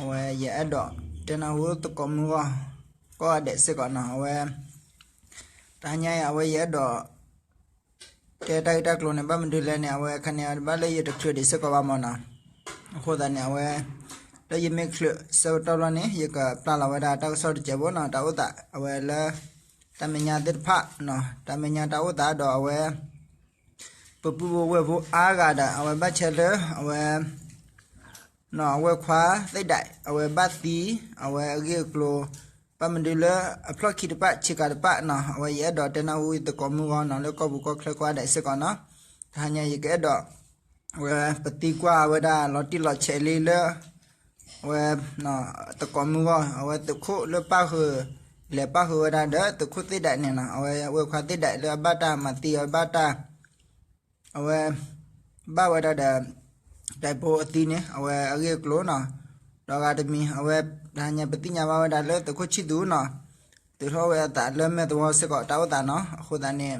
အဝဲယအဲၣ်ဒိး တဲနၢ်ဟူသကိးမုၢ်ဂီၢ် ကိးဂၤဒဲးစ့ၢ်ကီးနီၤ. အဝဲ တဟါညါအံၤ အဝဲယအဲၣ်ဒိး တဲတၢ်ဂ့ၢ်တၢ်ကျိၤန့ၣ် ဘၣ်မနုၤလဲၣ်န့ၣ် အဝဲခါန့ၣ် တဘၣ်လၢယတချုးဒံးစ့ၢ်ကီးဘၣ်မၢ်နီၤ. အဃိသတးန့ၣ် အဝဲ လၢယမ့ၢ်ချုးဆၢကတီၢ်ဘျီန့ၣ် ယကပျၢ်လီၤဝဲဒၣ်တၢ်ကစီၣ်တစဲးဖိနီၤ, တၢ်အိၣ်သး အဝဲလၢ တၢ်မဲာ်ညါသ့ၣ်တဖၣ်နီၤ, တၢ်မဲာ်ညါတၢ်အိၣ်သးဒီးအဝဲ ပပုၢ်ဖိဝဲၢ်ဖိအါဂၤဒီး အဝဲဘၣ်ဆဲးလၢ အဝဲ အဝဲခွါသ့ၣ်ဒၣ် အဝဲဘၣ်သံ, အဝဲအဂ့ၢ်အကျိၤ ဘၣ်မနုၤလၢအဖျီၣ်ခံတပၣ် ဆ့ကၤတပၣ်နီၤ, အဝဲယအဲၣ်ဒိးတဲနၢ်ဟူယသကိးမုၢ်ဂီၢ်နီၤ လၢကီၢ်ပူၤကီၢ်ချၢကိးဂၤဒဲးစ့ၢ်ကီးနီၤ. တဟါညါအံၤ ယကအဲၣ်ဒိး အဝဲပသံကွၢ်ဝဲဒၣ်လီၤတံၢ်လီၤဆဲးလံလၢ အဝဲ သကိးမုၢ်ဂီၢ် အဝဲသုးခိၣ်လၢပၣ်ဃုာ် လဲၤပၣ်ဃုာ်ဝဲဒၣ်ဒီး သုးခိၣ်သ့ၣ်ဒၣ်န့ၣ်နီၤ, အဝဲဝဲခွါသ့ၣ်ဒၣ်လၢအဘၣ်တၢ်မၤသံ အဝဲဘၣ်တၢ် အဝဲ ဘၣ်ဝဲဒၣ်ဒီး တၢ်ဖိအသံန့ၣ် အဝဲအဂ့ၢ်အကျိၤနီၤ, ဒီးဂၤတမံၤ အဝဲ တဟါညါပသ့ၣ်ညါဘၣ်ဝဲဒၣ်လၢသုးခိၣ်ဆံၣ်သူနီၤ, သုးထီၣ်ဝဲအသးလၢမဲာ်သဝီစ့ၢ်ကီးတၢ်အိၣ်သးနီၤ. အဃိသတးန့ၣ်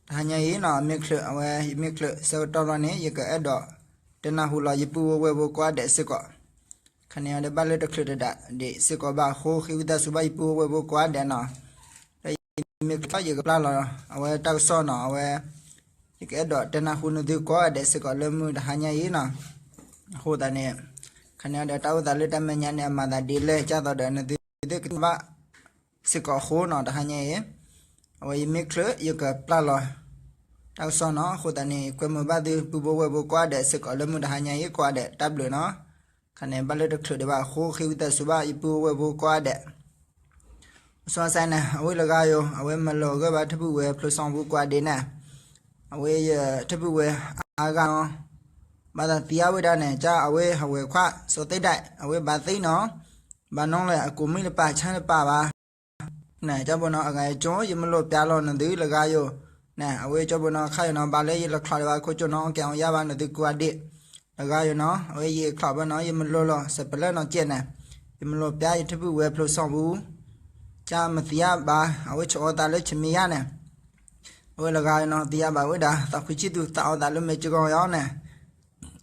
တဟါညါအံၤနီၤ မ့ၢ်ချုး အဝဲယမ့ၢ်ချုးဆၢကတီၢ်ဘျီန့ၣ် ယကအဲၣ်ဒိး တဲနၢ်ဟူလီၤယပုၢ်ဖိဝဲၢ်ဖိကိးဂၤဒဲးစ့ၢ်ကီး ခါန့ၣ်အဒီးဘၣ်လၢတချုးတဒးဒံးစ့ၢ်ကီးဘၣ်အဃိ ဃ့ဝံသးစူၤဘၣ်ယပုၢ်ဖိဝဲၢ်ဖိကိးဂၤဒဲးနီၤ. ဒီးယမ့ၢ်ချုး ယကပျၢ်လီၤ အဝဲတၢ်ကစီၣ်နီၤ, အဝဲ ယကအဲၣ်ဒိးတဲနၢ်ဟူနသုကိးဂၤဒဲးစ့ၢ်ကီးလၢမုၢ်တဟါညါအံၤနီၤ. အဃိသတးန့ၣ် ခါန့ၣ်အဒီးတၢ်အိၣ်သးလၢတၢ်မဲာ်ညါန့ၣ် အမၤသးဒ်လဲၣ် ဒ်သိးဒီးနသုသ့ၣ်ကဘၣ် စ့ၢ်ကီးအဃိနီၤ, တဟါညါအံၤ အဝဲယမ့ၢ်ချုး ယကပျၢ်လီၤ တၢ်ကစီၣ်နီၤ. အဃိသတးန့ၣ် ယကွဲမုာ်ဘၣ်သုပုၢ်ဖိဝဲၢ်ဖိကိးဂၤဒဲးစ့ၢ်ကီးလၢမုၢ်တဟါညါအံၤကိးဂၤဒဲး တၢ်ဘျုးနီၤ. ခါန့ၣ် ဘၣ်လၢတချုးဒံးဘၣ်အဃိ ဃ့ဝံသးစူၤဘၣ်ယပုၢ်ဖိဝဲၢ်ဖိကိးဂၤဒဲး အစီအဆဲန့ၣ် အဝဲလၢဂၤယိၤ အဝဲမၤလီၤဂၢၢ်ဘၣ်ထၢၣ်ဖုၣ်ဝဲဖျိစီၤပူၤကိးဂၤဒဲးန့ၣ်, အဝဲယထၢၣ်ဖုၣ်ဝဲအါဂၤနီၤ, ဘၣ်သးသံအါဝဲဒၣ်န့ၣ် ကၢ်အဝဲအဝဲခွါ စီၤသ့ၣ်ဒၣ် အဝဲဘၣ်သံနီၤ, ဘၣ်နီၤလဲၣ် အကိးမံၣ်တပာ်ဆၢတပာ်ဘၣ် န့ၣ် ကၠီဘိနီၤ အဂၤအကၠိ ယမ့ၢ်လိာ်ပျၢ်လီၤနသုလၢဂၤယိၤ, န့ၣ် အဝဲကၠီဘိနီၤ ခါယိၤနီၤ ဘၣ်လၢယလဲၤချီၣ်ဒံးဘၣ်ခိၣ်ကၠိနီၤ ကဲအီၤယါဘၣ်နသုကိးဂၤဒဲး, လၢဂၤယိၤနီၤ အဝဲယချီၣ်ဘၣ်နီၤ ယမ့ၢ်လိာ်လီၤ စပလၢနီၤကဲန့ၣ်, ယမ့ၢ်လိာ်ပျၢ်ယထၢၣ်ဖုၣ်ဝဲဖျိစီၤပူၤ, ကၢ်မသံအါဘၣ် အဝဲဆိးအီၣ်သးလၢဆမံယါန့ၣ်, အဝဲလၢဂၤယိၤနီၤ သံအါဘၣ်ဝဲဒၣ် သးခွံဆံၣ်သူ သးအီၣ်သးလၢမဲာ်ကဂီၤယီၤန့ၣ်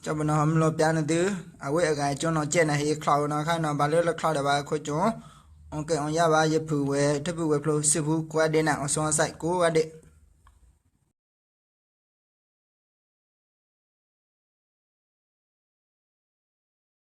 ကၠီဘိနီၤ မ့ၢ်လိာ်ပျၢ်နသု, အဝဲအဂၤကၠိနီၤကဲန့ၣ် ဟဲယချီၣ်ဝဲနီၤ ခါယိၤနီၤ ဘၣ်လၢလဲၤချီၣ်ဒံးဘၣ်ခိၣ်ကၠိ, အီၤကဲအီၤယါဘၣ် ယဖုၣ်ဝဲ ထၢၣ်ဖုၣ်ဝဲဖျိစုဖုကိးဂၤဒဲးန့ၣ် အစီအဆဲကိးဂၤဒဲး